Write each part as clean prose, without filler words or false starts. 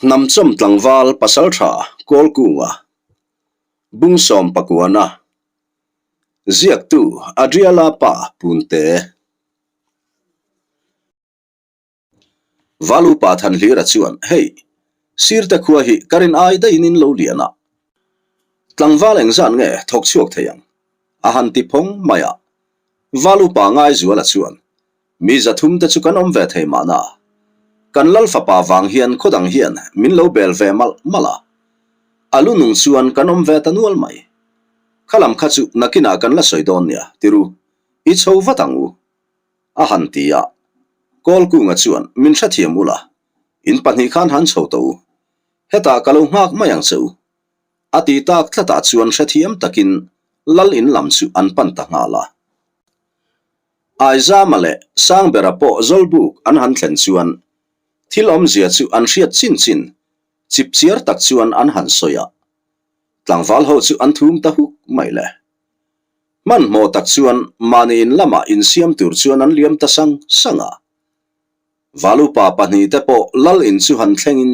Hnamchawm tlangval pasaltha Kawlkunga, Bungsawm Pakuana, Ziaktu Adriala pa Punte. Valupa Thanhlira chuan, Hei, sirte khua hi ka rin ai daihin in lo lian a. Tlangval engzat nge thawk chhuak thei ang? A han ti phawng mai a. Valupa Ngaizuala chuan, Mi 300 te chu kan awm ve thei mahna. Kan lal fapa vang hian khaw dang hian min lo bel ve malh malh a. A lu nung chuan kan awm ve ta nual mai. Kha lam kha chu nakinah kan la sawi dawn nia, ti ru. I chho vat ang u. A han ti a. Kawlkunga chuan min hrethiam ula, in pahnih khan han chho tawh u. Hetah ka lo nghak mai ang che u. A ti tak tlatah chuan hrethiam takin lal in lam chu an pan ta nghal a. Aizama leh Sangbera pawh Zawlbuk an han thlen chuan thil awmzia chu an hriat chin chin chipchiar tak chuan an han sawi a, tlangval ho chu an thum ta huk mai le. Hmanhmawh tak chuan mahni in lamah insiam tur chuan an liam ta sang sang a. Valupa pahnihte pawh lal in chu han thlengin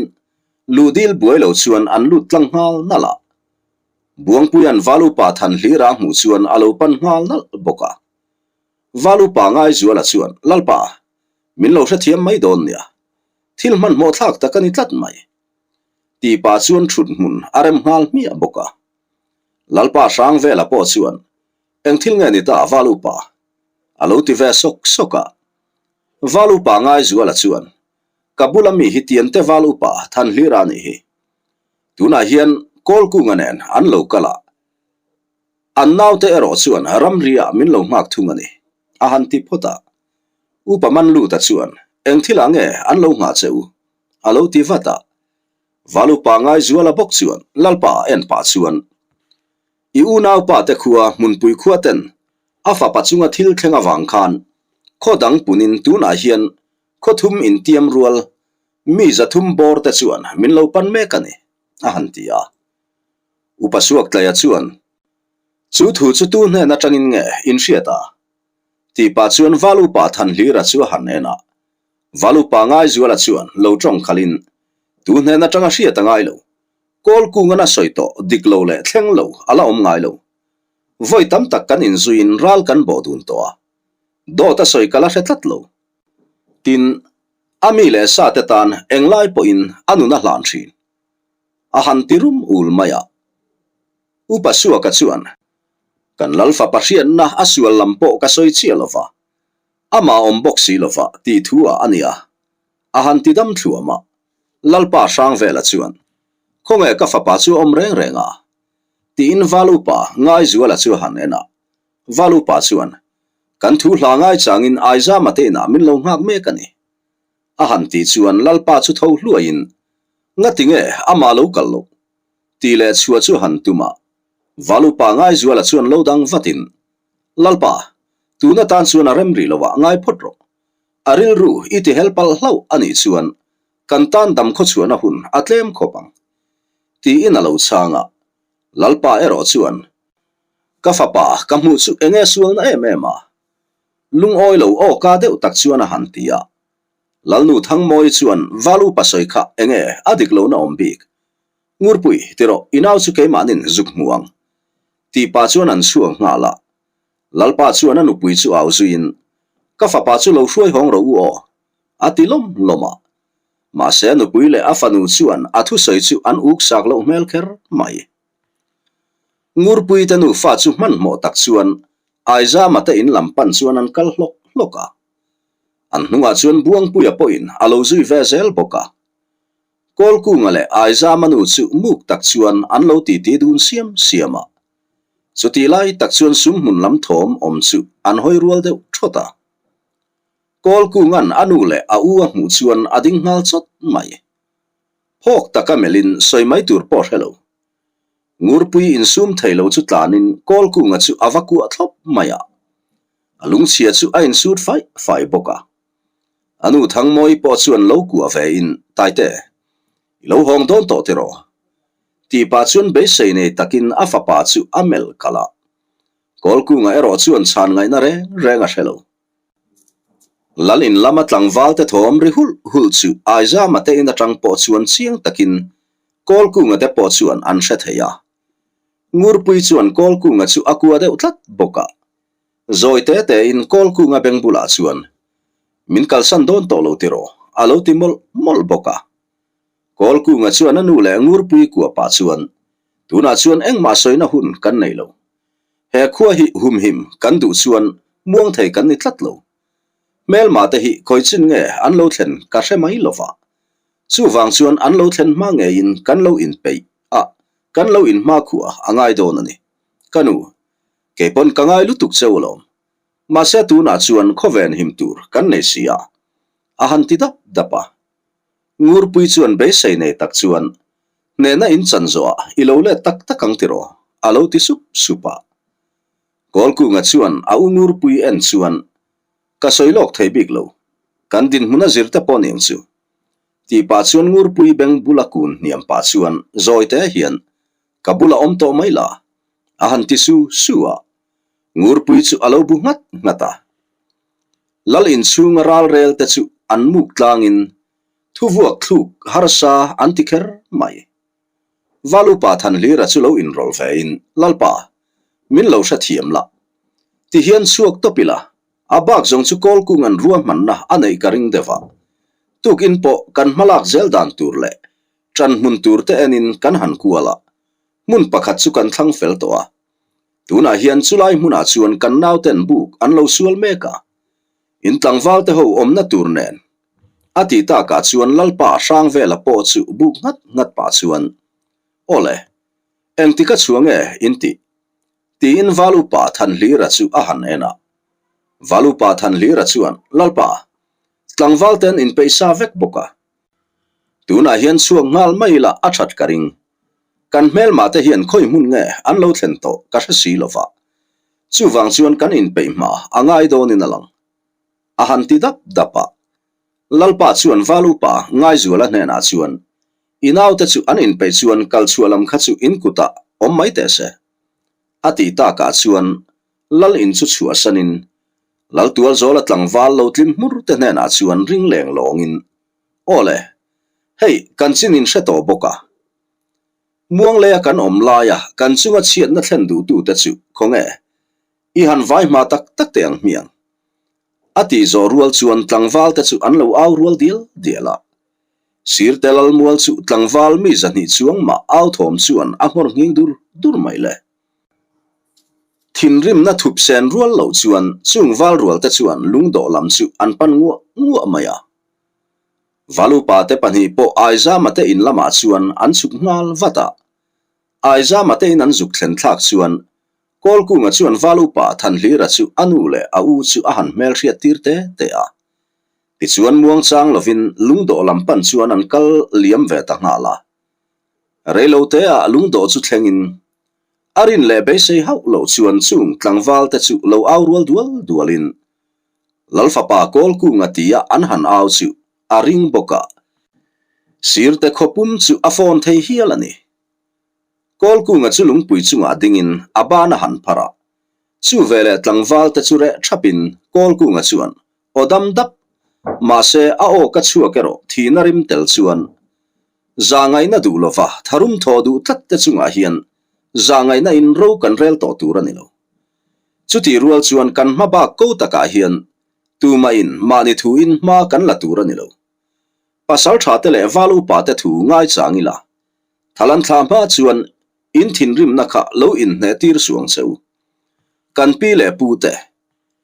luhdil buai lo chuan an lut tlang nghal nalh a. Buangpuia'n Valupa than hlir a hmuh chuan a lo pan nghal nalh bawk a. Valupa Ngaizuala chuan, Lalpa, min lo hrethiam mai dawn nia. Thil hmanhmawh thlak tak a ni tlat mai. Tih pah chuan thut hmun a rem nghal hmiah bawk a. Lalpa Hrangvela pawh chuan, Eng thil nge ni ta Valupa? A lo ti ve sawk sawk a. Valupa Ngaizuala chuan, Ka bula mi hi Tiante Valupa Thanhlira a nih hi. Tunah hian Kawlkunga nen an lo kal a, an naute erawh chuan ramriah min lo nghak thung a ni, a han ti phawt a. Upa Manluta chuan, Eng thilah nge an lo nghah che u? a lo ti vat a. Valupa Ngaizuala bawk chuan Lalpa en pah chuan, I unaupa te khua hmunpui khua ten a fapa chunga thil thleng avang khan khaw dang punin tunah hian khaw thum intiam rual Mi 300 bawr te chuan min lo pan mek a ni, a han ti a. Upa Suaktlaia chuan, Chu thu chu tu hnen atangin nge in hriat a? Tih pah chuan Val Upa Thanhlira chu a han en a. Val Upa Ngaizuala chuan lo tawng khalhin, Tu hnen atanga hriat a ngai lo. Kawl kungan a sawi tawh dik lo leh thleng lo a la awm ngai lo. Vawi tam tak kan inzuiin ral kan bawh dun tawh a. Dawt a sawi ka la hre tlat lo. Tin, a mi leh sa te tan englai pawhin a nun a hlan thin. A han ti rum ul mai a. Upa Suaka chuan, Kan lal fapa hriatna a sual lam pawh ka sawi chiah lo va, amah awm bawk si lo va tih thu ah a nia. A han ti dam thluam a. Lalpa Hrangvela chuan, Khawnge ka fapa chu a awm reng reng a? Tiin Val Upa Ngaizuala chu a han en a. Val Upa chuan, Kan thu hla ngai changin Aizama te inah min lo nghak mek a ni. A han tih chuan Lalpa chu tho hluaiin, Ngati nge amah lo kal loh? Tih leh chhuah chu han tum a. Val Upa Ngaizuala chuan lo dang vatin, Lalpa, tun atan chuan a rem rih lovah ngai phawt rawh. A rilru i ti hel palh hlauh a nih chuan kan tan dam khawchhuahna hun a tlem khawp ang. Tiin a lo chhang a. Lalpa erawh chuan, Ka fapa, ka hmuh chu eng nge sualna em em a? Lungawi lo aw ka deuh tak chuan a han ti a. Lalnu Thangmawi chuan Val upa sawi kha eng nge a dik lohna awm bik? Ngurpui, ti rawh, i nau chu keimahnin zuk hmu ang. Tih pah chuan an chhuak nghal a. Lalpa chuan a nupui chu au zuiin, Ka fapa chu lo hruai hawng rawh u aw, a ti lawm lawm a. Mahse a nupui leh a fanu chuan a thusawi chu an uk sak loh hmel kher mai. Ngurpuite nufa chu hmanhmawh tak chuan Aizama te in lam pan chuan an kal hlawk hlawk a. An hnungah chuan Buangpuia pawhin a lo zui ve zel bawk a. Kawlkunga leh Aizama nu chu muk tak chuan an lo titi dun siam siam a. Chutih lai tak chuan sumhmun lam thawm awm chu an hawi rual deuh thawt a. Kawlkunga'n a nu leh a u a hmuh chuan a ding nghal chawt mai. Phawk taka melhin sawi mai tur pawh hre lo. Ngurpui insum thei lo chu tlanin Kawlkunga chu a va kuah thlawp mai a. A lungchhia chu a insut faih faih bawk a. A nu Thangmawi pawh chuan lo kuah vein, Taite, i lo hawng dawn tawh tiraw? Tih pah chuan beisei nei takin a fapa chu a melh kalh a. Kawlkunga erawh chuan chhan ngaihna reng reng a hre lo. Lal in lama tlangval te thawm ri hulh hulh chu Aizama te in atang pawh chuan chiang takin Kawlkunga te pawh chuan an hre thei a. Ngurpui chuan Kawlkunga chu a kua deuh tlat bawk a. Zawi te tein Kawlkunga beng bulah chuan, Min kalsan dawn tawh lo tiraw? a lo ti mawlh mawlh bawk a. Kawlkunga chuan a nu leh Ngurpui kua pah chuan, Tunah chuan engmah sawina hun kan nei lo. He khua hi humhim kan duh chuan muang thei kan ni tlat lo. Hmelma te hi khawi chin nge an lo thlen ka hre mai lo va. Chuvang chuan an lo thlen hma ngeiin kan lo inpeih a, kan lo inhmakhua a ngai dawn a ni. Ka nu, kei pawn ka ngai lutuk cheu alawm. Mahse tunah chuan khawven him tur kan nei si a, a han ti dap dap a. Ngurpui chuan beisei nei tak chuan, Hnehna in chan zawhah i lo let tak tak ang tiraw? a lo ti sup sup a. Kawlkunga chuan a u Ngurpui en chuan, Ka sawi lawk thei bik lo. Kan dinhmun a zir te pawh niang chu. Tih pah chuan Ngurpui beng bula kun hniam pah chuan zawi te hian, Ka bula awm tawh mai la, a han ti su su a. Ngurpui chu a lo bu nghat nghat a. Lal inchhunga ral rel te chu an muk tlangin thuvuak thluk harsa an ti kher mai. Valupa Thanhlira chu lo inrawlh vein, Lalpa, min lo hrethiam la. Tihian chhuak tawp ila, a bak zawng chu Kawlkung an ruahmanna a neih ka ring deuh a. Tukin pawh kan hmalak zel dan tur leh ṭan hmun tur te enin kan han kual a, hmun pakhat chu kan thlang fel tawh a. Tunah hian chulai hmunah chuan kan nauten buk an lo sual mek a, in tlangval te ho awmna tur nen. A ti takah chuan Lalpa Hrangvela pawh chu buk nghat nghat pah chuan, Awle, engtik a chhuah nge in tih? Tiin Valupa Thanhlira chu a han en a. Valupa Thanhlira chuan, Lalpa, tlangval ten inpeih sa vek bawk a. Tunah hian chhuak nghal mai ila a that ka ring. Kan hmelmah te hian khawi hmun nge an lo thlen tawh ka hre si lo va. Chuvang chuan kan inpeih hma a ngai dawnin a lang. A han ti dap dap a. Lalpa chuan Val upa Ngaizuala hnenah chuan, I naute chu an inpeih chuan kal chhuah lam kha chu in kutah awm mai teh se. A tih takah chuan Lal in chu chhuahsanin Laltualzawla tlangval lo tlim hmur te hnenah chuan ring leng lawngin, Aw le, hei kan chin in hre tawh bawk a. Muangleia kan awm laia kan chunga chhiatna thlen duhtute chu khawnge i han vai hma tak tak teh ang hmiang. A tih zawh rual chuan tlangval te chu an lo au rual dial dial a. Sirte Lalmual chu tlangval mi zahnih chuang mah au thawm chuan a nghawr nghing dur dur mai le. Thinrimna thup sen rual loh chuan chung val rual te chuan lungdawh lam chu an pan nguah nguah mai a. Valupa te pahnih pawh Aizama te in lamah chuan an chhuk nghal vat a. Aizama te in an zuk thlen thlak chuan Kawlkunga chuan Valupa Thanhlira chu a nu leh a u chu a han hmelhriat tir te te a. Tichuan muangchang lovin lungdawh lam pan chuan an kal liam ve ta nghal a. Reiloteah lungdawh chu thlengin a rin leh beisei hauh loh chuan chung tlangval te chu lo au rual dual dualin Lalfapa Kawlkunga tia an han au chu a ring bawk a, sirte khawpum chu a fawn thei hial a ni. Kawlkunga chu lungpui chungah dingin a ban a han phar a, chu veleh tlangval te chu reh thapin Kawlkunga chuan aw dam dap, mahse a aw ka chhuak erawh thihna rim tel chuan Zahngaihna duh lova tharum thaw duh tlat te chungah hian zahngaihna in ro kan rel tawh tur a ni lo. Chutih rual chuan kan hma bak ko takah hian tumah in mahni thu in hma kan la tur a ni lo. Pasal tha te leh val upa te thu ngaichang ila thalan thla hma chuan in thinrimna kha lo inhneh tir suang che u. Kan pi leh pu te,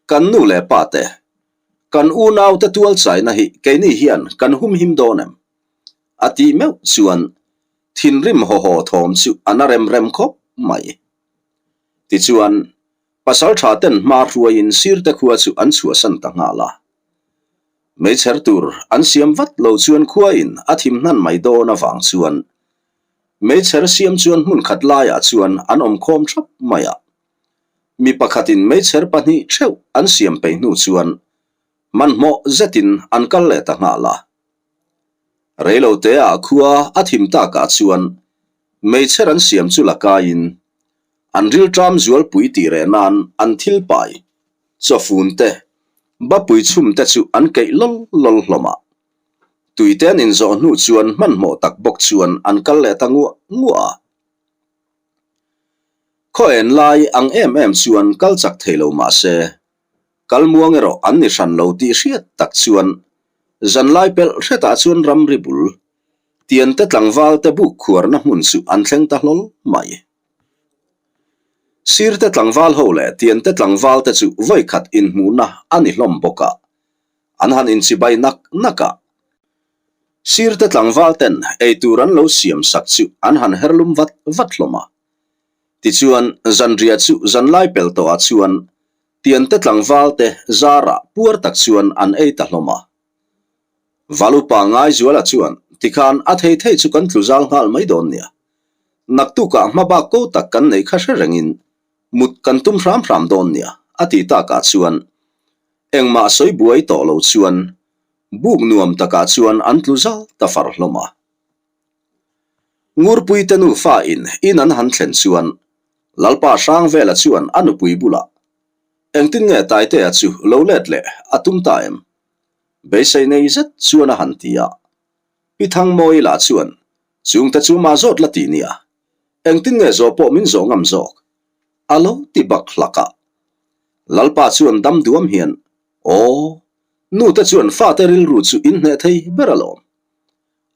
kan nu leh pa te, kan unau te tual chaina hi keini hian kan humhim dawn em? A tih meuh chuan thinrim haw haw thawm chu a na rem rem khawp mai. Tichuan, pasal tha ten hma hruaiin sirte khua chu an chhuahsan ta nghal a. Meichher tur an siam vat lo chuan khuain a thim hnan mai dawn avang chuan meichher siam chuan hmun khat laiah chuan an awm khawm thap mai a. Mi pakhatin meichher pahnih theuh an siam peih hnu chuan hmanhmawh zetin an kal leh ta nghal a. Reiloteah khua a thim takah chuan meichher an siam chu la kaiin an rilṭam zualpui tih reh nan an thil pai, chawfun te. Bapui chhum te chu an keih lawl lawl hlawm a. Tui te an inzawh hnu chuan hmanhmawh tak bawk chuan an kal leh ta nguah nguah a. Khaw en lai ang em em chuan kal chak thei lo mah se, kal muang erawh an ni hran lo tih hriat tak chuan zanlai pelh hretah chuan ramri bul tiante tlangval te buk khuarna hmun chu an thleng ta hlawl mai. Sirte tlangval ho leh tiante tlangval te chu vawikhat inhmuhna a ni hlawm bawk a, an han inchibai nak nak a. Sirte tlangval ten eitur an lo siam sak chu an han her lum vat vat hlawm a. Tichuan, zanriah chu zanlai pel tawhah chuan tiante tlangval te zarah puar tak chuan an ei ta hlawm a. Valupa Ngaizuala chuan, Tikhan a thei thei chu kan tlu zal nghal mai dawn nia. Naktukah hmabak ko tak kan neih kha hre rengin mut kan tum hram hram dawn nia, a ti takah chuan engmah sawi buai tawh lo chuan buk nuam takah chuan an tlu zal ta far hlawm a. Ngurpuite nufa in in an han thlen chuan Lalpa Hrangvela chuan a nupui bulah, Engtin nge Taitea chu lo let leh a tum ta em? Beisei nei zet chuan a han ti a. Pi Thangmawi lah chuan, Chungte chu mah zawt la ti nia, engtin nge zawh pawh min zawh ngam zawk? A lo ti bak hlak a. Lalpa chuan dam duam hian, Aw, nute chuan fate rilru chu in hneh thei ber alawm.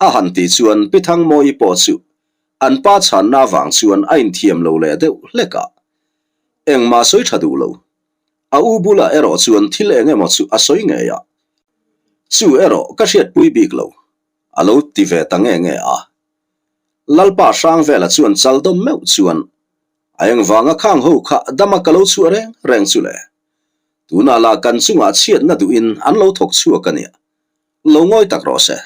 A han ti chuan Pi Thangmawi pawh chu an pa chhanna avang chuan a inthiam lo leh deuh hlek a. Engmah sawi tha duh lo. A u bulah erawh chuan thil eng emaw chu a sawi ngei a, chu erawh ka hriatpui bik lo, a lo ti ve ta nge nge a. Lalpa Hrangvela chuan chal dawm meuh chuan, A engvanga khang ho kha dama ka lo chhuah reng reng chu le? Tunah lah kan chungah chhiatna duhin an lo thawk chhuak a nia. Lo ngawi tak rawh se.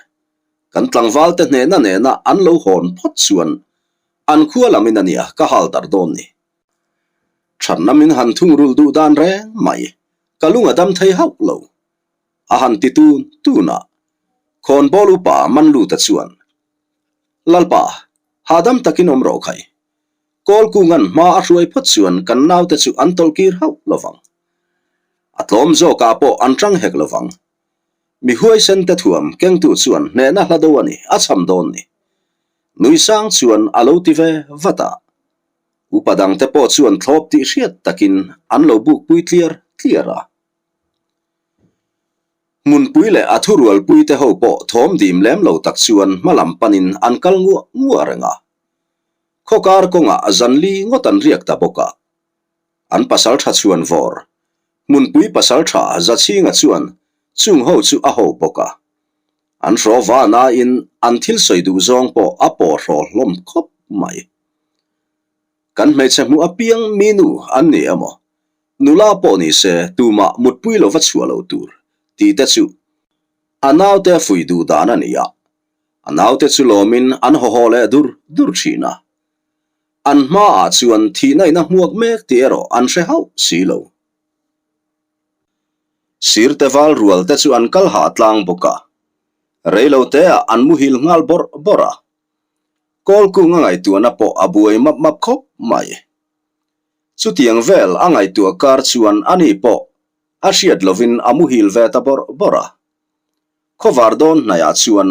Kan tlangvalte hnehna nena an lo hawn phawt chuan an khua lamin a nia ka hal darh dawn ni. Thatna min han thungrulh duh dan reng mai, ka lung a dam thei hauh lo. A han ti tun tun a, khawnbawl upa Manluta chuan, Lalpa, hahdam takin awm rawh khai. Kawlkunga'n hma a hruai phawt chuan kan naute chu an tawlhkir hauh lo vang. A tlawm zawkah pawh an tang hek lo vang. Mi huaisen te thuam kengtu chuan hnehna hla do a ni, a cham dawn ni. Nui sang chuan a lo ti ve vat a. Upa dangte pawh chuan thlawp tih hriat takin an lo bukpui tliar tliar a. Hmunpui leh a thurualpuite ho pawh thawm dim lem lo tak chuan hma lam panin an kal nguah nguah reng a. Khawkar kawngah zanli ngawt an riak ta bawk a. An pasal tha chhuan vawr, Hmunpui pasal tha Zachhinga chuan chung ho chu a ho bawk a. An hraw va nain an thil sawi duh zawng pawh a paw hraw hlawm khawp mai. Kan hmeichhe hmuh apiang mi nu an ni emaw, nula pawh ni se tumah mutpui lova chhuah lo tur tih te chu a naute a fuih duh dan a ni a, a naute chu lawmin an haw haw leh dur dur thin a. An hmaah chuan thihna in a hmuak mek tih erawh an hre hauh si lo. Sirte val rual te chu an kal hah tlang bawk a, reiloteah an muhil nghal bawrh bawrh a. Kawlkung a ngaihtuahna pawh a buai map map khawp mai. Chutiang vel a ngaihtuah kar chuan ani pawh a hriat lovin a muhil ve ta bawrh bawrh a. Khawvar dawn hnaihah chuan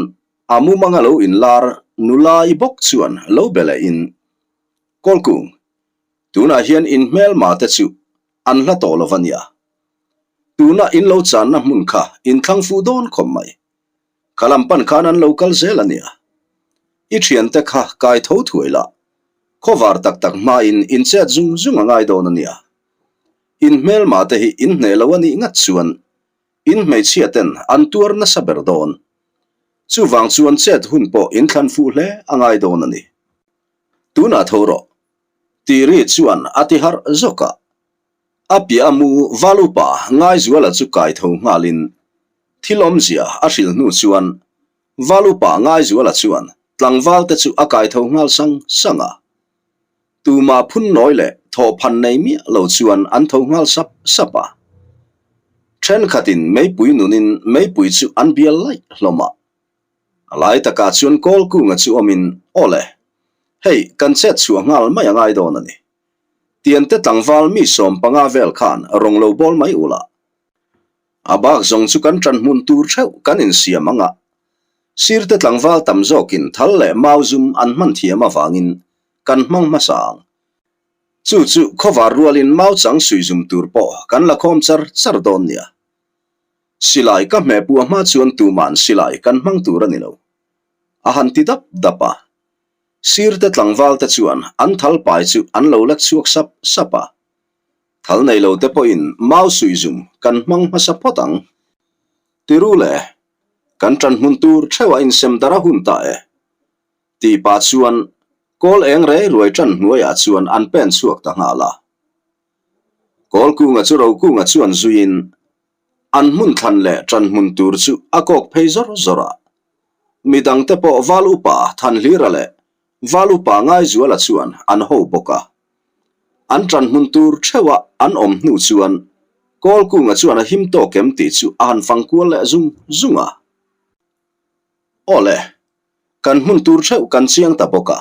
a mumanga lo inlar nula i bawk chuan lo be lehin, Kawlkung, tunah hian in hmelma te chu an hla tawh lo va nia. Tuna in lo channa hmun kha in thlang fuh dawn khawp mai. Ka lam pan khan an lo kal zel a nia. I thiante kha kai tho thuai la, khawvar tak tak hmain in chet zung zung a ngai dawn a nia. In hmelma te hi in hneh lo a nih ngat chuan in hmeichhia ten an tuar nasa ber dawn. Chuvang chuan chet hun pawh in thlan fuh hle a ngai dawn a ni. Tunah tho rawh. Tih ri chuan a ti harh zawk a. A piah a mu Valupa Ngaizuala chu kai tho nghalin thil awmzia a hrilh hnu chuan Valupa Ngaizuala chuan tlangval te chu a kai tho nghal sang sang a. Tumah phun nawi leh thawhphan nei miah lo chuan an tho nghal sap sap a. Thenkhatin meipui nunin meipui chu an bial laih hlawm a. A lai takah chuan Kawlkunga chu awmin, Aw le, hei kan chet chhuah nghal mai a ngai dawn a ni. Tiante tlangval mi 15 vel khan rawng lo bawl mai ula. A bak zawng chu kan ṭan hmun tur ṭheuh kan insiam ang a. Sirte tlangval tam zawkin thal leh mau zum an hman thiam avangin kan hmang hmasa ang. Chu chu khawvar rualin mau chang sui zum tur pawh kan la khawm char char dawn nia. Silai ka hmeh puah hma chuan tuman silai kan hmang tur a ni lo. A han ti dap dap a. Sirte tlangval te chuan an thal pai chu an lo lek chhuak sap sap a. Thal nei lo te pawhin mau suih zum kan hmang hmasa phawt ang. Tiru le, kan ṭan hmun tur ṭheuh a insem darh a hun ta e. Tih pah chuan kawl eng rei ruai ṭan hnuaiah chuan an pen chhuak ta nghal a. Kawl kunga chu Rokunga chuan zuiin an hmun thlan leh ṭan hmun tur chu a kawk phei zawr zawr a. Midangte pawh Val Upa Thanhlira leh Val Upa Ngaizuala chuan an ho bawk a. An ṭan hmun tur ṭheuha an awm hnu chuan Kawlkunga chuan a him tawk em tih chu a han fang kual leh zung zung a. Aw le, kan hmun tur ṭheuh kan chiang ta bawk a.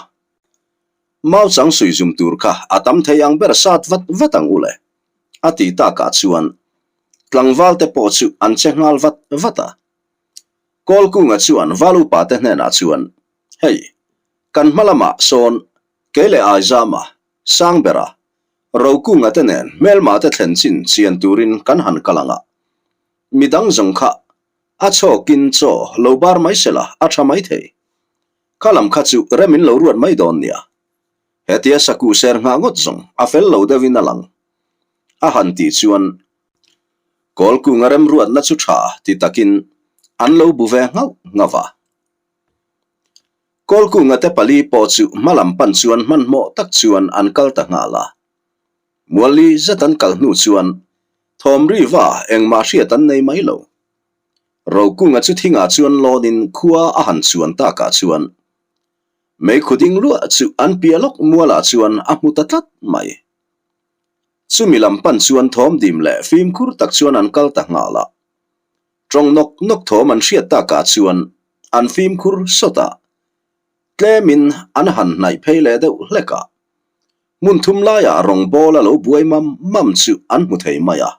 Mau chang sui zum tur kha a tam thei ang ber sat vat vat ang u le, a ti takah chuan tlangval te pawh chu an che nghal vat vat a. Kawlkunga chuan Val Upa te hnenah chuan, Hei, kan hma lamah sawn kei leh Aizama, Sangbera, Rokunga te nen hmelma te thlen chin chian turin kan han kal ang a. Midang zawng kha a chhawkin chaw lo bar mai sela a tha mai thei. Kha lam kha chu rem in lo ruat mai dawn nia. Hetia sakuh ser nghah ngawt zawng a fel lo deuhin a lang. A han tih chuan Kawlkunga remruatna chu tha ti takin an lo bu ve nghauh nghauh a. Kawlkunga te pali pawh chu hma lam pan chuan hmanhmawh tak chuan an kal ta nghal a. Mualli zet an kal hnu chuan thawm ri va engmah hriat an nei mai lo. Rokunga chu thingah chuan lawnin khua a han chuan takah chuan meikhu ding luah chu an piah lawk mualah chuan a hmu ta tlat mai. Chumi lam pan chuan thawm dim leh fimkhur tak chuan an kal ta nghal a. Tawng nawk nawk thawm an hriat takah chuan an fimkhur sawt a, tlemin an han hnaih phei leh deuh hlek a. Hmun thum laiah rawngbawl a lo buai mam mam chu an hmu thei mai a.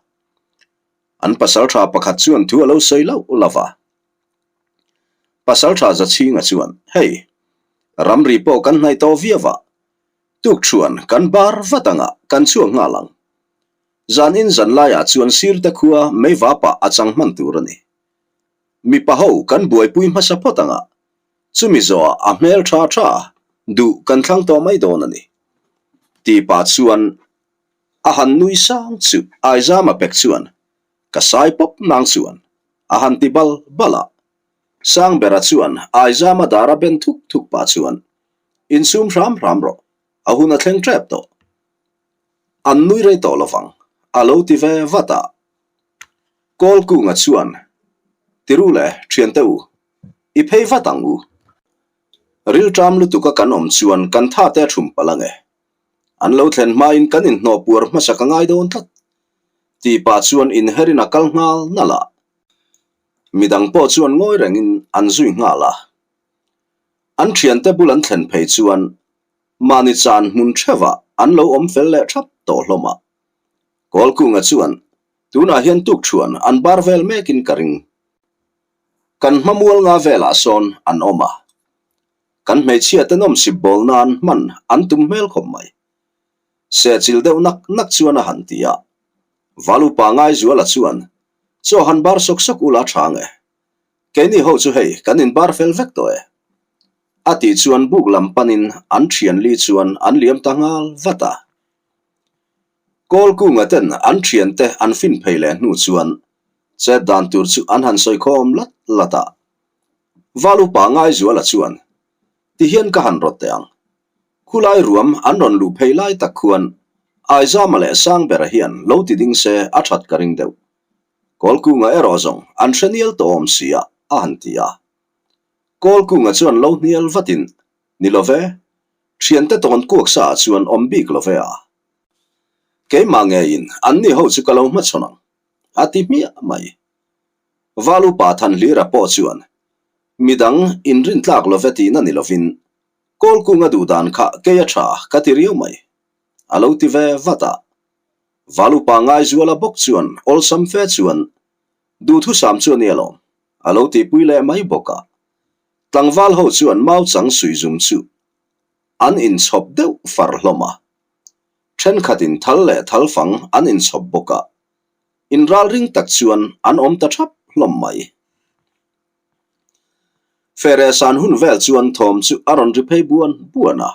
An pasaltha pakhat chuan thu a lo sawi loh lo va. Pasaltha Zachhinga chuan, Hei, ramri pawh kan hnaih tawh viau a, tukṭhuan kan bar vat anga kan chhuak nghal ang. Zan in zan laiah chuan sirte khua meivapah a chang hman tur a ni. Mipa ho kan buaipui hmasa phawt anga, chumi zawhah a hmel tha tha duh kan thlang tawh mai dawn a ni. Tih pah chuan A han nui sang chu Aizama pek chuan ka sai pawp nang chuan a han ti bal bal a. Sangbera chuan Aizama dara ben thuk thuk pah chuan Insum hram hram rawh, a hun a thleng tep tawh. An nui rei tawh lovang, a lo ti ve vat a. Kawlkunga chuan Tiru le thiante u, i phei vat ang u. Rilṭam lutuka kan awm chuan kan tha te a ṭhum palh ange. An lo thlen hmain kan inhnawh puar hmasa ka ngai dawn tlat. Tih pah chuan inherin a kal nghal nalh a. Midang pawh chuan ngawi rengin an zui nghal a. An thiante bul an thlen phei chuan mahni chan hmun theuhah an lo awm fel leh thap tawh hlawm a. Kawlkunga chuan tunah hian tukṭhuan an bar vel mekin ka ring. Kan hmamual nga velah sawn an awm a. Kan hmeichhia te nawmsip bawl nan hman an tum hmel khawp mai. Sehchilh deuh nak nak chuan a han ti a. Val upa Ngaizuala chuan, Chaw han bar sawk sawk ula tha nge. Keini ho chu hei kan inbar fel vek tawh e. A tih chuan buk lam panin an thian li chuan an liam ta nghal vat a. Kawlkunga ten an thiante an fin phei leh hnu chuan chet dan tur chu an han sawi khawm lat lat a. Val upa Ngaizuala chuan, Ti hian ka han rawt teh ang. Khulai ruam an rawn luh phei lai tak khuan Aizama leh Sangbera hian lo ti ding se a that ka ring deuh. Kawlkunga erawh zawng an hre nial tawh awm si a, a han ti a. Kawlkunga chuan lo hnial vatin, Ni lo ve, thiante tawn kuak sa ah chuan awm bik lo ve a. Keimah ngeiin anni ho chu ka lo hmachhawn ang, a ti hmiah mai. Val upa Thanhlira pawh chuan midang inrintlak love tihna ni lovin Kawlkunga duh dan kha kei a tha ka ti riau mai, a lo ti ve vat a. Val upa Ngaizuala bawk chuan awlsam fe chuan. Duhthusam chu a ni alawm, a lo tihpui leh mai bawk a. Tlangval ho chuan mau chang suihzum chu an inchhawp deuh far hlawm a. Thenkhatin thal leh thal fang an inchhawp bawk a. Inralring tak chuan an awm ta thap hlawm mai. Fere san hun vel chuan thawm chu a rawn ri phei buan buan a.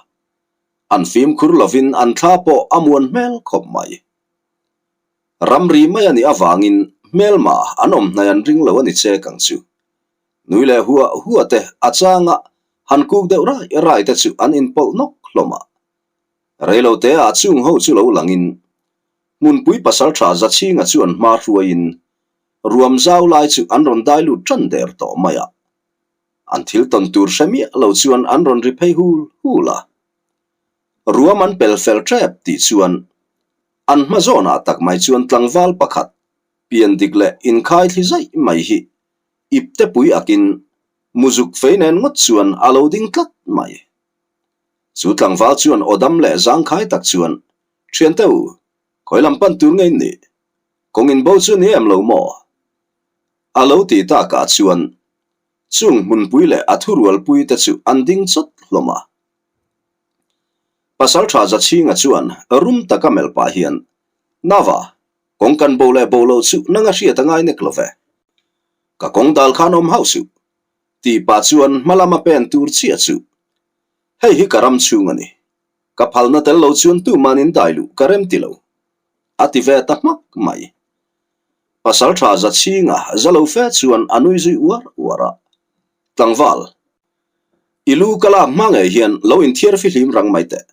An fimkhur lovin an thla pawh a muan hmel khawp mai. Ramri mai a nih avangin hmelma an awm hnai an ring lo a ni chek ang chu. Nui leh huah huah te a changa han kuk deuh rai rai te chu an inpawlh nawk hlawm a. Reilote ah chung ho chu lo langin Hmunpui pasaltha Zachhinga chuan hma hruaiin ruam zau lai chu an rawn dai lut tan der tawh mai a. An thil tawn tur hre miah lo chuan an rawn ri phei hul hul a. Ruam an pel fel tep tih chuan an hma zawnah tak mai chuan tlangval pakhat pian dik leh inkhai thli zaih mai hi ipte pui akin muzuk fei nen ngawt chuan a lo ding tlat mai. Chu tlangval chuan aw dam leh zangkhai tak chuan, Thiante u, khawi lam pan tur nge in nih? Kawng in bo chu ni em lo maw? A lo ti takah chuan chung hmunpui leh a thurualpui te chu an ding chawt hlawm a. Pasaltha Zachhinga chuan rum taka melh pah hian, Nava, kawng kan bo leh bo lo chu nanga hriat a ngai nek lo ve. Ka kawng dal khan awm hauh suh, tih pah chuan hma lama pen tur chiah chu, Hei hi ka ram chhung a ni. Ka phalna tel lo chuan tuman in dai luh ka rem ti lo, a ti ve ta hmak mai. Pasaltha Zachhinga za lo fe chuan a nui zui uar uar a, Tlangval, i lu ka lak hma ngei hian lo inthiar fihlim rang mai teh.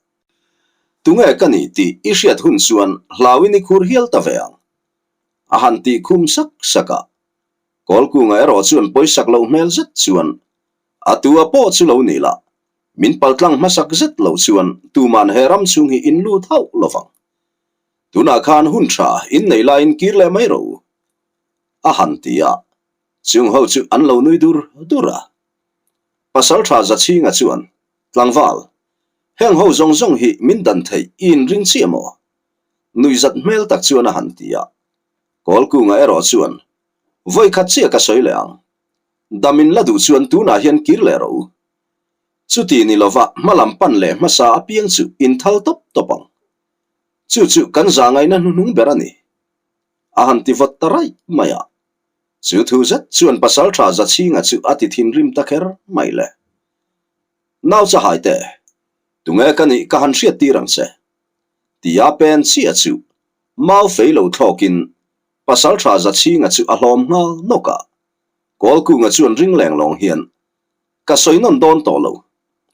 Tunge ka ni tih i hriat hun chuan hlauin i khur hial ta ve ang, a han tih khum sak sak a. Kawlkunga erawh chuan pawisak loh hmel zet chuan a tua pawh chu lo ni lah, min paltlang hmasak zet lo chuan tuman he ram chhung hi in lut hauh lovang. Tunah khan hun tha in nei laiin kir leh mai rawh u, a han ti a, chung ho chu an lo nui dur dur a. Pasaltha Zachhinga chuan, Tlangval, heng ho zawng zawng hi min dan theih i inring chiah maw? Nuihzat hmel tak chuan a han ti a. Kawlkunga erawh chuan, Vawi khat chiah ka sawi leh ang. Dam in la duh chuan tunah hian kir leh rawh u. Chuti ni lova hmalam pan leh hmasa apiang chu in thal tawp tawp ang. Chu chu kan za ngaihna hnuhnung ber a ni. A han ti vawt ta raih mai a. Chu thu zet chuan Pasaltha Zachhinga chu a ti thinrim ta kher mai le. Nau chahai te, tunge ka nih ka han hriat tir ang che. Tia pen chiah chu mau fei lo thlawkin Pasaltha Zachhinga chu a hlawm nghal nawk a. Kawlkunga chuan ring leng lawng hian, Ka sawi nawn dawn tawh lo,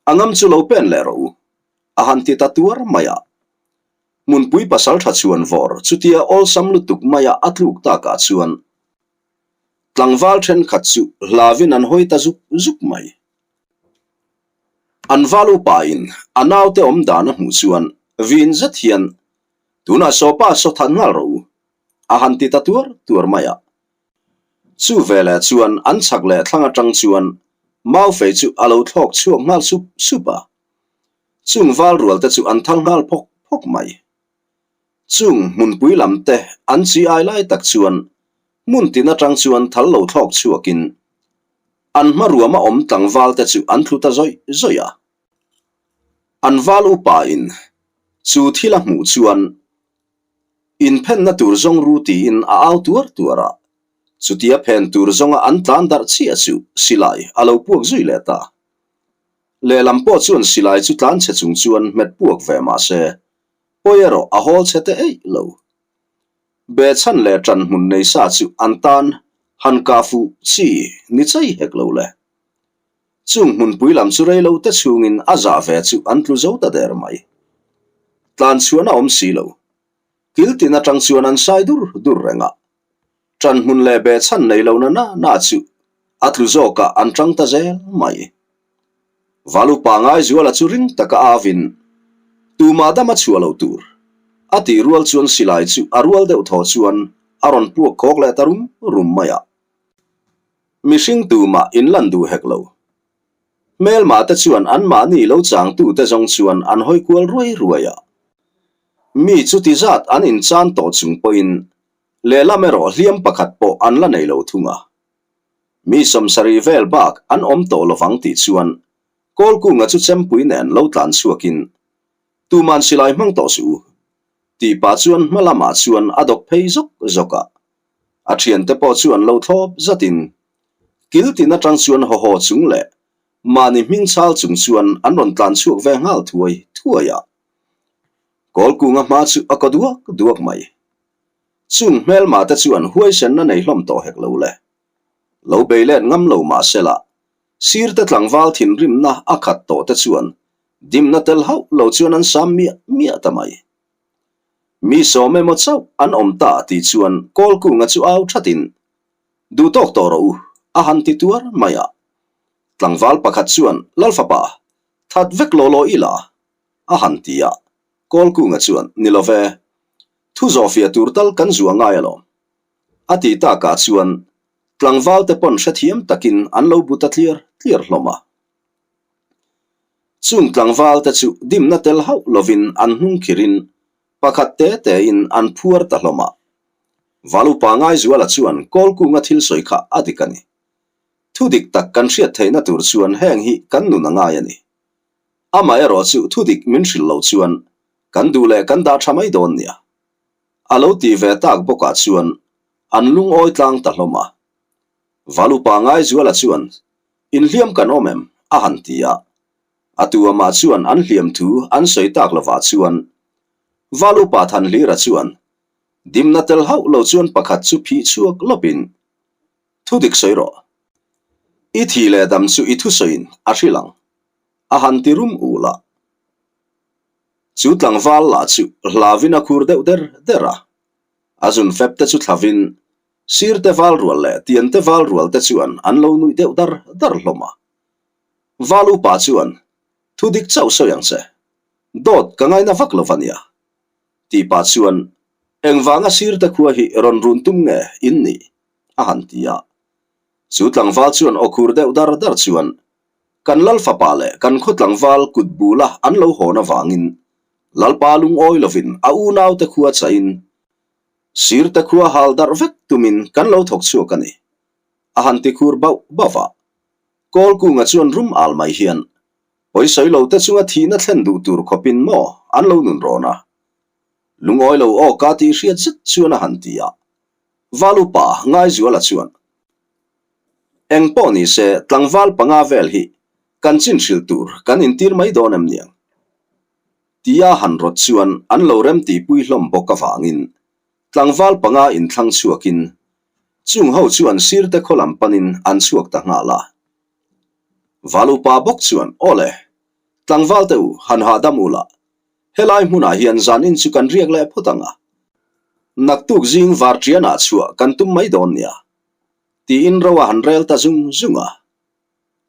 a ngam chu lo pen leh rawh u, a han ti ta tuar mai a. Hmunpui pasaltha chuan vawr chutia awlsam lutuk maia a tluk takah chuan tlangval thenkhat chu hlauin an hawi ta zuk zuk mai. An val upain a naute awm dan a hmuh chuan vin zet hian, Tunah sawpa saw that nghal rawh u, a han ti ta tuar tuar mai a. Chu veleh chuan an chhak leh thlang atang chuan Maufei chu a lo thlawk chhuak nghal sup sup a. Chung val rual te chu an thal nghal phawk phawk mai. Chung hmunpui lam te an chi ai lai tak chuan hmun tin atang chuan thal lo thlawk chhuakin an hma ruama awm tlangval te chu an thlu ta zawih zawih a. An val upa in chu thil a hmuh chuan Inphenna tur zawng ru tiin a au tuar tuar a, chutia phen tur zawnga an tlan darh chiah chu silai a lo puak zui leh ta. Lehlam pawh chuan silai chu tlan chhe chung chuan hmet puak ve mah se, pawi erawh a hawl chhe te eih lo. Behchhan leh ṭan hmun nei sa chu an tan han kah fuh chi ni chai hek lo le. Chung hmunpui lam chu rei lo te chhungin a zah ve chu an tlu zo ta der mai. Tlan chhuan a awm si lo. Kil tin atang chuan an sai dur dur reng a. Ṭan hmun leh behchhan nei lo na na na chu a tlu zawkah an ṭang ta zel mai. Valupa Ngaizuala chu ring taka avin tumah dam a chhuah loh tur a tih rual chuan silai chu a rual deuh thaw chuan a rawn puak khawk leh ta rum rum mai a. Mihring tumah in lan duh hek lo. Hmelmah te chuan anmahni lo changtute zawng chuan an hawi kual ruai ruai a. Mi chuti zat an inchan tawh chung pawhin Lehlam erawh hliam pakhat pawh an la nei lo thung a. Mi 70 vel bak an awm tawh lovang tih chuan Kawlkunga chu chempui nen lo tlan chhuakin, Tuman silai hmang tawh suh u, tih pah chuan hma lamah chuan a dawk phei zawk zawk a. A thiante pawh chuan lo thlawp zatin kil tin atang chuan haw haw chung leh mahni hming chal chung chuan an rawn tlan chhuak ve nghal thuai thuai a. Kawlkunga hma chu a kaw duak duak mai. Chung hmelma te chuan huaisenna nei hlawm tawh hek lo le. Lo bei let ngam lo mah sela, sirte tlangval thinrimna a khat tawh te chuan dimna tel hauh lo chuan an sam miah miah ta mai. Mi sawm emaw chauh an awm ta tih chuan Kawlkunga chu au thatin, Duh tawk tawh rawh u, a han ti tuar mai a. Tlangval pakhat chuan, Lalfapa, that vek law law ila, a han ti a. Kawlkunga chuan, Ni lo ve, thu zawhfiah tur tal kan zuah ngai alawm. A ti takah chuan tlangval te pawn hrethiam takin an lo bu ta tliar tliar hlawm a. Chung tlangval te chu dimna tel hauh lovin an hnung khirin pakhat te tein an phuar ta hlawm a. Valupa Ngaizuala chuan Kawlkunga thil sawi kha a dik a ni. Thu dik tak kan hriat theihna tur chuan heng hi kan nun a ngai a ni. Amaherawh chu thu dik min hrilh loh chuan kan duh leh kan dah tha mai dawn nia. A lo tih ve tak bawkah chuan an lungawi tlang ta hlawm a. Valupa Ngaizuala chuan, Inhliam kan awm em? a han ti a. A tu amah chuan an hliam thu an sawi tak lovah chuan Valupa Thanhlira chuan dimna tel hauh lo chuan pakhat chu phih chhuak lawpin, Thu dik sawi rawh. I thih leh dam chu i thusawiin a hrilh ang, a han ti rum ul a. Chu tlangval lah chu hlavin a khur deuh der der a. A zun fep te chu thlavin sir te val rual leh tian te val rual te chuan an lo nuih deuh dar dar hlawm a. Val upa chuan, Thu dik chauh sawi ang che. Dawt ka ngaina vak lo va nia. Tih pah chuan, Engvanga sir te khua hi rawn run tum nge in nih? a han ti a. Chu tlangval chuan aw khur deuh dar dar chuan, Kan lal fapa leh kan khaw tlangval kut bula an lo hawn avangin Lalpa lungawi lovin a unaute khua chahin sirte khua hal darh vek tumin kan lo thawk chhuak a ni, a han ti khur bauh bauh a. Kawlkunga chuan rum al mai hian pawisawi lo te chunga thihna thlen duh tur khawpin maw an lo nun rawn a. Lungawi lo aw ka tih hriat zet chuan a han ti a. Valupa Ngaizuala chuan Eng pawh ni se tlangval panga vel hi kan chin hrilh tur kan intir mai dawn em niang? Tia han rawt chuan an lo rem tihpui hlawm bawk avangin tlangval panga inthlang chhuakin chung ho chuan sirte khaw lam panin an chhuak ta nghal a. Valupa bawk chuan Aw le, tlangval te u han hahdam u lah, helai hmunah hian zanin chu kan riak leh phawt ang a, naktuk zing varṭianah chhuah kan tum mai dawn nia. Tiin ro a han rel ta zung zung a.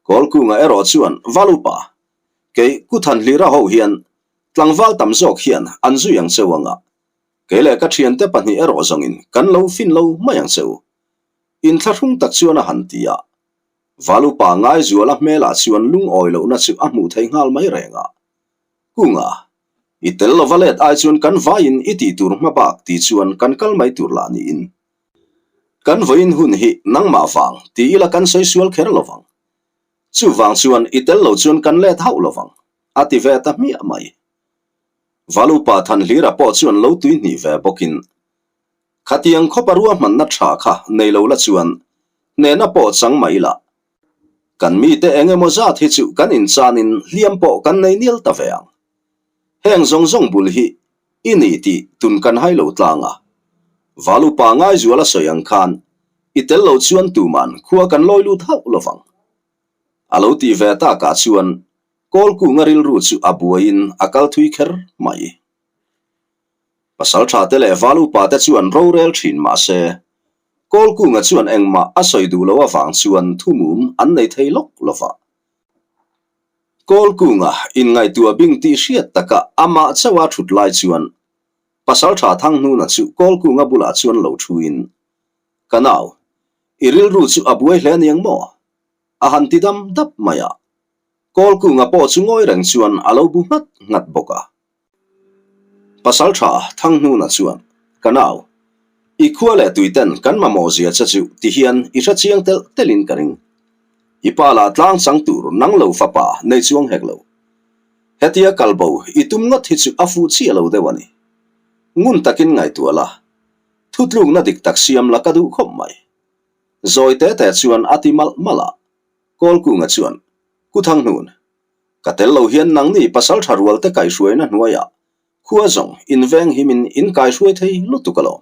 Kawlkunga erawh chuan Valupa, kei Kuthanhlira ho hian tlangval tam zawk hian an zui ang cheu anga, kei leh ka thiante pahnih erawh zawngin kan lo fin lo mai ang cheu. Inthlahrung tak chuan a han ti a. Valupa Ngaizuala hmelah chuan lungawi lohna chu a hmuh theih nghal mai reng a. Kunga, i tel lova let ai chuan kan vaiin i tih tur hma bak ti chuan kan kal mai tur lah niin. Kan vawiin hun hi nangmah vang ti ila kan sawi sual kher lo vang. Chuvang chuan i tel lo chuan kan let hauh lo vang, a ti ve ta hmiah mai. Valupa Thanhlira pawh chuan lo tui hnih ve bawkin, Khatiang khawpa ruahmanna tha kha nei lo la chuan hnehna pawh chang mai ila. Kan mite eng emaw zat hi chu kan inchanin hliam pawh kan nei nial ta ve ang. Heng zawng zawng bul hi i ni tih tun kan hai lo tlang a. Valupa Ngaizuala sawi ang khan i tel lo chuan tuman khua kan lawi lut hauh lo vang. A lo tih ve takah chuan Kawlkunga rilru chu a buaiin a kal thui kher mai. Pasaltha te leh Valupa te chuan rorel thin mah se, Kawlkunga chuan engmah a sawi duh lo avang chuan thumum an nei thei lawk lo va. Kawlkunga inngaihtuah bing tih hriat taka amah chauha thut lai chuan Pasaltha Thanghnuna chu Kawlkunga bulah chuan lo thuin, Ka nau, i rilru chu a buai hle aniang maw? a han ti dam dap mai a. Kawlkunga pawh chu ngawi reng chuan a lo bu nghat nghat bawk a. Pasaltha Thanghnuna chuan, Ka nau, I khua leh tuiten kan mamawh zia che chu ti hian i hre chiang telh telhin ka ring. I pa lah tlang chang tur nang lo fapa nei chuang hek lo. Hetia kal bo i tum ngawt hi chu a fuh chiah lo deuh a ni. Ngun takin ngaihtuah la, thutlukna dik tak siam la ka duh khawp mai. Zawi te te chuan a ti malh malh a, Kawlkunga chuan, Ku Thanghnun, ka tel lo hian nangni pasal tha rual te kaihhruaina hnuaiah Khua zawng inveng himin in kaihruai thei lutuk alawm.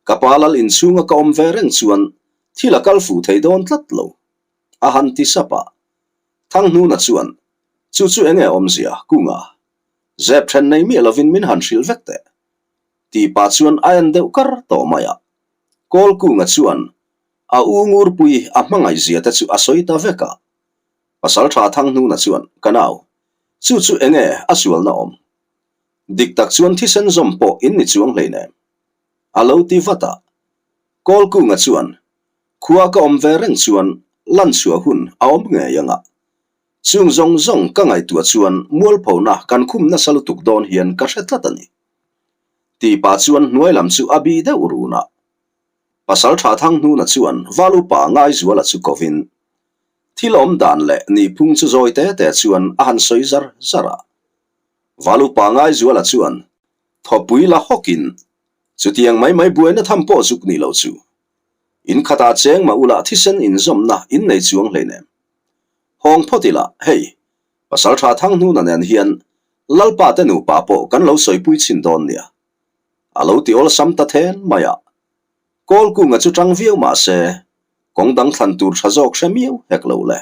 Ka pa lal inchhunga ka awm ve reng chuan thil a kal fuh thei dawn tlat lo, a han ti sap a. Thanghnuna chuan, Chu chu enge awmzia, Kunga? Zep then nei miah lovin min han hrilh vek teh. Tih pah chuan a en deuh kar tawh mai a. Kawlkunga chuan a u ngurpui a hmangaihzia te chu a sawi ta vek a. Pasalṭha Thanghnuna chuan, Ka nau, chu chu enge a sualna awm? Dik tak chuan thisen zawm pawh in ni chuang hleinem. A lo ti vat a. Kawlkunga chuan, Khua ka awm ve reng chuan lan chhuah hun a awm ngei ang a. Chung zawng zawng ka ngaihtuah chuan mualphona kan khum nasa lutuk dawn hian ka hre tlat a ni. Tih pah chuan hnuai lam chu a bi deuh run a. Pasalṭha Thanghnuna chuan Val upa Ngaizuala chu kovin, Thil awm dan leh nihphung chu zawi te te chuan a han sawi zar zar a. Val upa Ngaizuala chuan thawpui la hawkin, Chutiang mai mai buaina tham pawh zuk ni lo chu. In khatah cheng mah ula thisen inzawmna in nei chuang hleinem. Hawng phawt ila, hei, Pasalṭha Thanghnuna nen hian Lalpa te nupa pawh kan lo sawipui chhin dawn nia. A lo ti awlsam ta then mai a. Kawlkunga chu ṭang viau mah se, kawng dang thlan tur ṭha zawk hre miau hek lo le.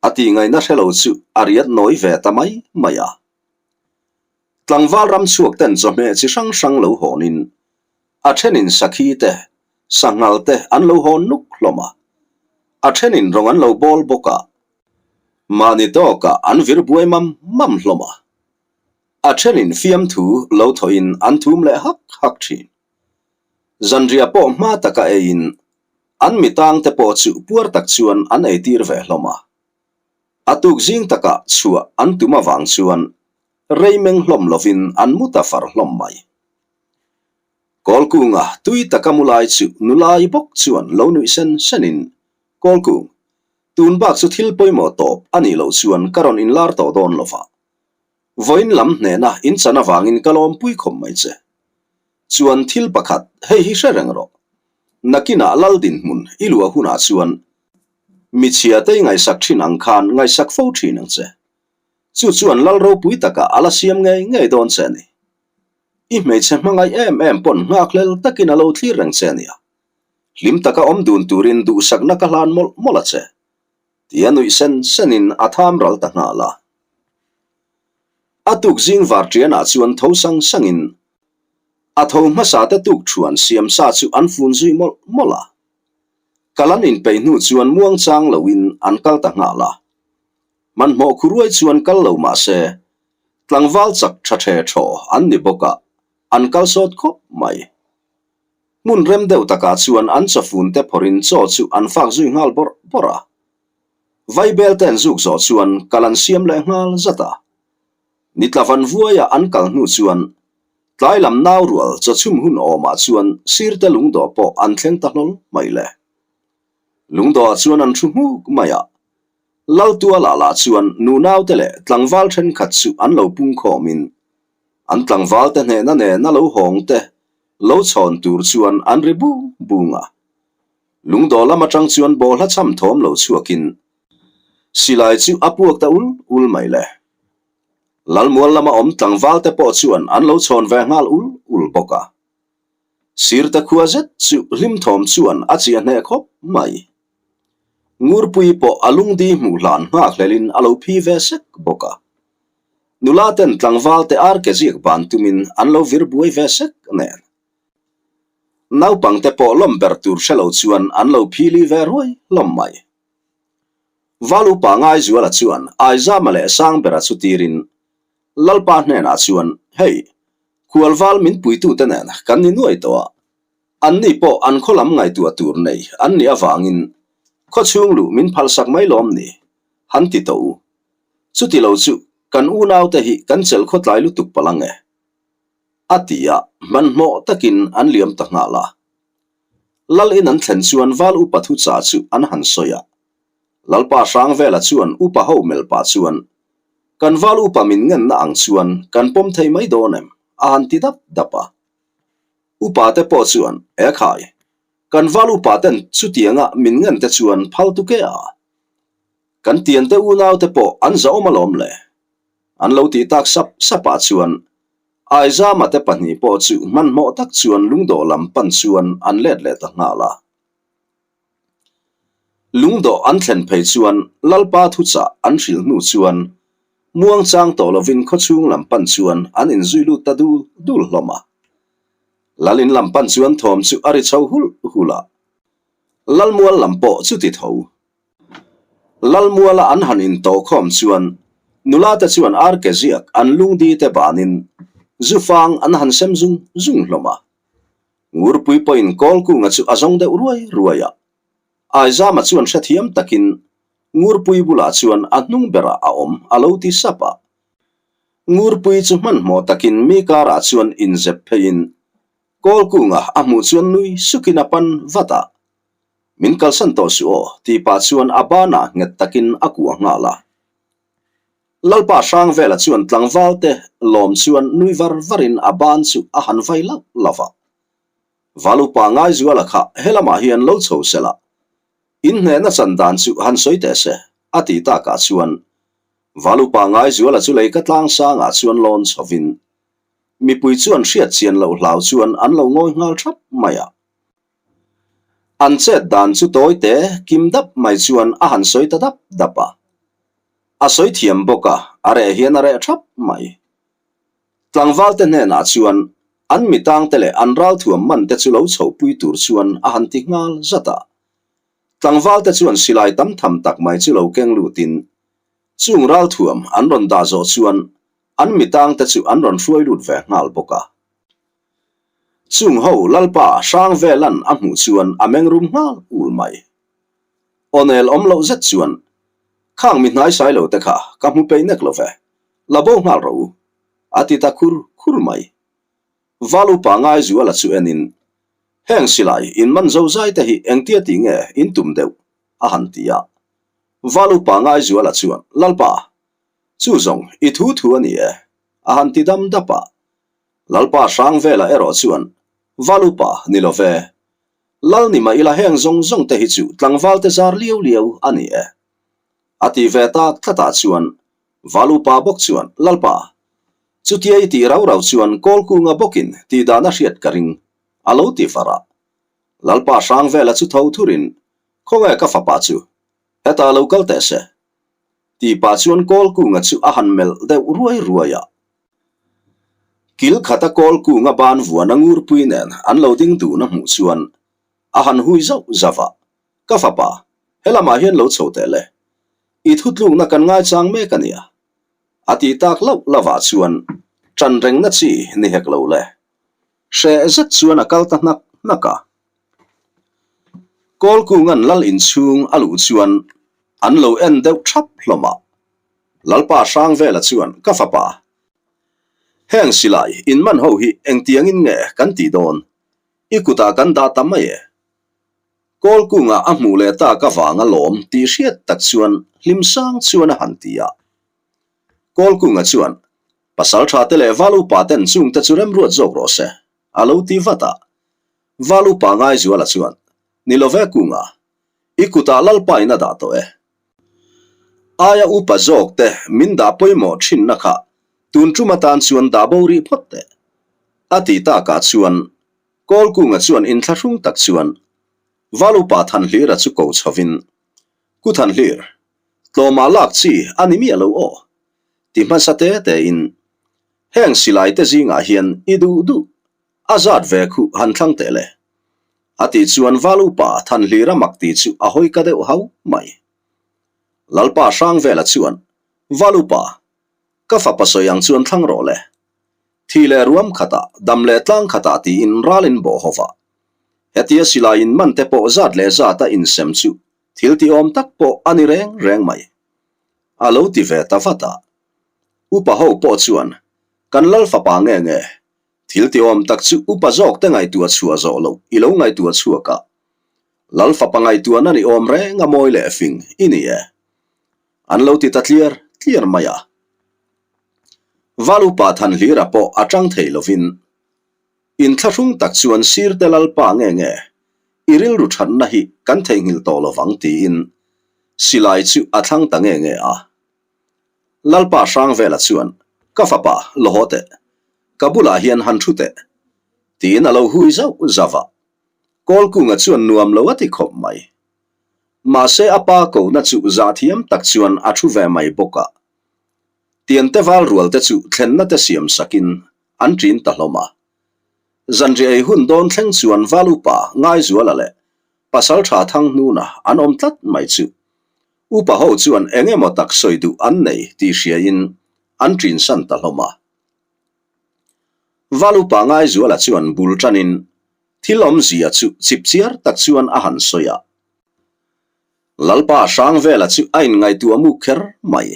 A tih ngaihna hre lo chu a riat nawi ve ta mai mai a. Tlangval ram chhuak ten chawhmeh chi hrang hrang lo hawnin a ṭhenin sakhi te, sanghal te an lo hawn nuk hlawm a. A ṭhenin rawng an lo bawl bawk a. Mahni tawkah an vir buai mam mam hlawm a. A ṭhenin fiamthu lo thawhin an thum leh hak hak ṭhin. Zanriah pawh hma taka eiin an mitang te pawh chu puar tak chuan an eitir ve hlawm a. A tuk zing takah chhuah an tum avang chuan rei meng hlawm lovin an mu ta far hlawm mai. Kawlkunga tui taka mu lai chu nulai bawk chuan lo nuih sen senin, Kawlkung, tun bak chu thil pawimawh tawp a nih loh chuan ka rawn inlar tawh dawn lova. Vawiin lam hnehna in chan avangin ka lawmpui khawp mai che. Chuan thil pakhat hei hi hre reng rawh. Nakinah lal dinhmun i luah hunah chuan michhia te i ngaihsak thin ang khan ngaihsak fo thin ang che. Chu chuan lal ropui takah a la siam ngei ngei dawn che a ni. I hmeichhe hmangaih em em pawn nghakhlel takin a lo thlir reng che a nia. Hlim taka awm dun turin duhsakna ka hlan mawlh mawlh a che. Tia nuih sen senin a tham ral ta nghal a. A tuk zing var ṭianah chuan tho sang sangin a tho hmasa te tuk ṭhuan siam sa chu an fun zui mawlh mawlh a. Kal an inpeih hnu chuan muang chang loin an kal ta nghal a. Hmanhmawh khuruai chuan kal lo mah se tlangval chak ṭha ṭhe ṭhaw an ni bawk a, an kal sawt khawp mai. Hmun rem deuh takah chuan an chawfun te phawrhin chaw chu an fak zui nghal bawrh bawrh a. Vaibel te an zuk zawh chuan kal an siam leh nghal zat a. Nitla van vuaia an kal hnu chuan tlai lam nau rual chawchhum hun awmah chuan sirte lungdawh pawh an thleng ta hlawl mai le. Lungdawhah chuan an thu hmuk mai a. Laltuala lah chuan nunaute leh tlangval thenkhat chu an lo pungkhawmin an tlangvalte hnehna nena lo hawng te lo chhawn tur chuan an ri bung bung a. Lungdaw lam atang chuan bawlhla cham thawm lo chhuakin silai chu a puak ta ul ul mai le. Lalmual lama awm tlangval te pawh chuan an lo chhawn ve nghal ul ul bawk a. Sirte khua zet chu hlim thawm chuan a chiah hneh khawp mai. Ngurpui pawh a lungdi hmuh hlan nghakhlelin a lo phi ve sek bawk a. Nula ten tlangval te ar ke ziak ban tumin an lo vir buai ve sek nen. Naupang te pawh lawm ber tur hre lo chuan an lo phili ve ruai hlawm mai. Val upa Ngaizuala chuan Aizama leh Sangbera chu tirin Lalpa hnenah chuan, Hei, khualval min puitute nen kan ni nuai tawh a, anni pawh an khaw lam ngaihtuah tur nei an nih avangin khawchhung luh min phalsak mai lawm ni? Han ti tawh u. Chuti lo chu kan unaute hi kan chelh khawtlai lutuk palh ang e. A ti a, hmanhmawh takin an liam ta nghal a. Lal in an thlen chuan val upa thucha chu an han sawi a. Lalpa Hrangvela chuan upa ho mel pah chuan, Kan val upa min ngenna ang chuan kan pawm thei mai dawn em? a han ti dap dap a. Upa te pawh chuan, E khai, kan val upa ten chutianga min ngen te chuan phal tu ke a? Kan tiante unau te pawh an zahawm alawm le. An lo tih tak sap sap ah chuan Aizama te pahnih pawh chu hmanhmawh tak chuan lungdawh lam pan chuan an let leh ta nghal a. Lungdawh an thlen phei chuan Lalpa thuchah an hrilh hnu chuan muangchang tawh lovin khawchhung lam pan chuan an inzui lut ta dul dul hlawm a. Lal in lam pan chuan thawm chu a ri chho hulh hulh a. Lalmual lam pawh chuti tho. Lalmuala an han intawh khawm chuan nula te chuan arke ziak an lungdi te banin zufang an han sem zung zung hlawm a. Ngurpui pawhin Kawlkunga chu a zawng deuh ruai ruai a. Aizama chuan hrethiam takin Ngurpui bulah chuan a hnung berah a awm a lo ti sap a. Ngurpui chu hmanhmawh takin mi karah chuan inzep pheiin Kawlkunga a hmuh chuan nui sukin a pan vat a. Min kalsan tawh suh aw, tih pah chuan a banah nghet takin a kuah nghal a. Lalpa Hrangvela chuan tlangval te lawm chuan nui var varin a ban chu a han vai lauh lauh a. Valupa Ngaizuala kha helamah hian lo chho sela, inhnehna chan dan chu han sawi teh se, a ti takah chuan Valupa Ngaizuala chu lei ka tlang sangah chuan lawn chhovin mipui chuan hriat chian loh hlau chuan an lo ngawi nghal thap mai a. An chet dan chu tawi te kim dap mai chuan a han sawi ta dap dap a. A sawi thiam bawk a, a reh hian a reh thap mai. Tlangval te hnenah chuan an mitang te leh an ralthuam man te chu lo chhohpui tur chuan a han ti nghal zat a. Tlangval te chuan silai tam tham tak mai chu lo keng lutin chung ralthuam an rawn dah zawh chuan an mitang te chu an rawn hruai lut ve nghal bawk a. Chung ho Lalpa Hrangvelan a hmuh chuan a meng rum nghal ul mai. Awnel awm loh zet chuan, Khang mi hnai sai lo te kha ka hmu peih nek lo ve, la bo nghal rawh u, a ti ta khur khur mai. Val upa Ngaizuala chu enin, Heng silai in man zo zai te hi engtia tih nge in tum deuh? a han ti a. Val upa Ngaizuala chuan, Lalpa, chu zawng i thu thu a ni e, a han ti dam dap a. Lalpa Hrangvela erawh chuan, Val upa ni lo ve. Lal ni mah ila heng zawng zawng te hi chu tlangval te zar liau liau a ni e. A ti ve tak tlatah chuan Val upa bawk chuan, Lalpa, chutia i tih rau rau chuan Kawlkunga bawkin tih dan a hriat ka ring, a lo ti var a. Lalpa Hrangvela chu tho thurin, Khawnge ka fapa chu? Hetah lo kal teh se. Tih pah chuan Kawlkunga chu a han melh deuh ruai ruai a. Kil khata kawl kunga ban vuan a ngurpui nen an lo ding dun a hmuh chuan a han hui zauh zauh a, Ka fapa, helamah hian lo chho teh le. I thutlukna kan ngaichang mek a nia. A ti tak lauh lauhah chuan ṭan rengna chi ni hek lo le. Hreh zet chuan a kal ta hnak hnak a. Kawl kunga'n lal inchhung a luh chuan an lo en deuh ṭhap hlawm a. Lalpa Hrangvela chuan, Ka fapa, heng silai in man ho hi engtiangin nge kan tih dawn? I kutah kan dah ta mai e. Kawlkunga a hmuh leh tak avanga lawm tih hriat tak chuan hlim sang chuan a han ti a. Kawlkunga chuan, Pasal tha te leh Val upa ten chung te chu remruat zawk rawh se, a lo ti vat a. Val upa Ngaizuala chuan, Ni lo ve Kunga, i kutah Lalpa in a dah tawh e. Aia upa zawk te min dah pawimawh thinna kha tun tum atan chuan dah bo rih phawt teh. A ti takah chuan Kawlkunga chuan inthlahrung tak chuan Val upa Thanhlira chu ko chhovin, Ku Thanhlir, tlawmah lak chi a ni miah lo aw, ti hmasa te tein, Heng silai te zingah hian i duh duh A zat ve khuh han thlang teh le. A tih chuan Val upa Thanhlira mak tih chu a hawi ka deuh hau mai. Lalpa Hrangvela chuan, Val upa, ka fapa sawi ang chuan thlang rawh le. Thi leh ruam khatah, dam leh tlang khatah tiin ral in bawh ho va. Hetia silai in man te pawh zat leh zat a insem chu thil ti awm tak pawh a ni reng reng mai. A lo ti ve ta vat a. Upa ho pawh chuan, Kan Lal fapa nge nge? Thil tiawm tak chu upa zawk te ngaihtuah chhuah zawh loh i lo ngaihtuah chhuak a. Lal fapa ngaihtuahna ni awm reng a mawi leh fing i ni e. An lo ti ta tliar tliar mai a. Val upa Thanhlira pawh a tang thei lovin inthlahrung tak chuan sirte Lalpa nge nge i rilru thatna hi kan theihnghilh tawh lovang tiin silai chu a thlang ta nge nge a. Lalpa Hrangvela chuan, Ka fapa, la haw teh. Ka bulah hian han thu teh. Tiin a lo hui zauh zauh a. Kawlkunga chuan nuam lo a ti khawp mai. Mahse a pa kohna chu zahthiam tak chuan a thu ve mai bawk a. Tiante val rual te chu thlenna te siam sakin an ṭin ta hlawm a. Zanriah ei hun dawn thleng chuan val upa Ngaizuala leh Pasalṭha Thanghnuna an awm tlat mai chu. Upa ho chuan eng emaw tak sawi duh an nei tih hriain an ṭinsan ta hlawm a. Val upa Ngaizuala chuan bul ṭanin thil awmzia chu chipchiar tak chuan a han sawi a. Lalpa Hrangvela chu a inngaihtuah muk kher mai.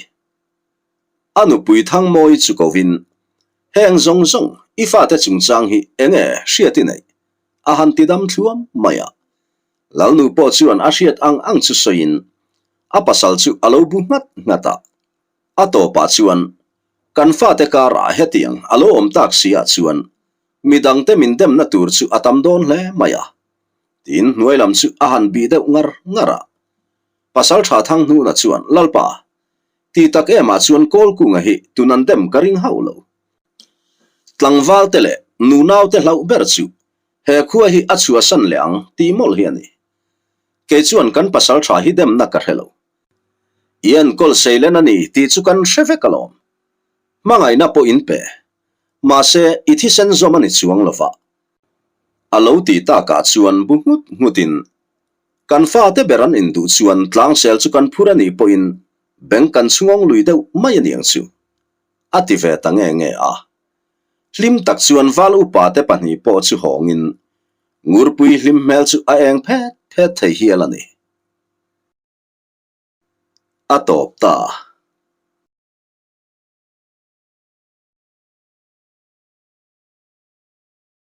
A nupui Thangmawi chu kovin, Heng zawng zawng i fate chungchang hi enge hriat i neih? a han ti dam thluam mai a. Lalnu pawh chuan a hriat ang ang chu sawiin a pasal chu a lo bu nghat nghat a. A tawpah chuan, Kan fate karah hetiang a lo awm tak si ah chuan midangte min demna tur chu a tam dawn hle mai a, tiin hnuai lam chu a han bih deuh ngar ngar a. Pasal tha Thanghnuna chuan, Lalpa, ti tak emah chuan Kawlkunga hi tun an dem ka ring hauh lo. Tlangvalte leh nunaute hlauh ber chu he khua hi a chhuahsan leh ang tih mawlh hi a ni. Kei chuan kan pasal tha hi demna ka hre lo. I enkawl seilen a ni tih chu kan hre vek alawm. Hmangaihna pawh in pe. Mahse, i thisen zawm a ni chuang lo va. A lo ti takah chuan bu nghut nghutin, Kan fate ber an induh chuan tlangsel chu kan phur a nih pawhin beng kan chhungawng lui deuh mai a niang chu. A ti ve ta nge nge a. Hlim tak chuan val upa te pahnih pawh chu hawngin Ngurpui hlim hmel chu a eng phet phet thei hial a ni. A tawp ta.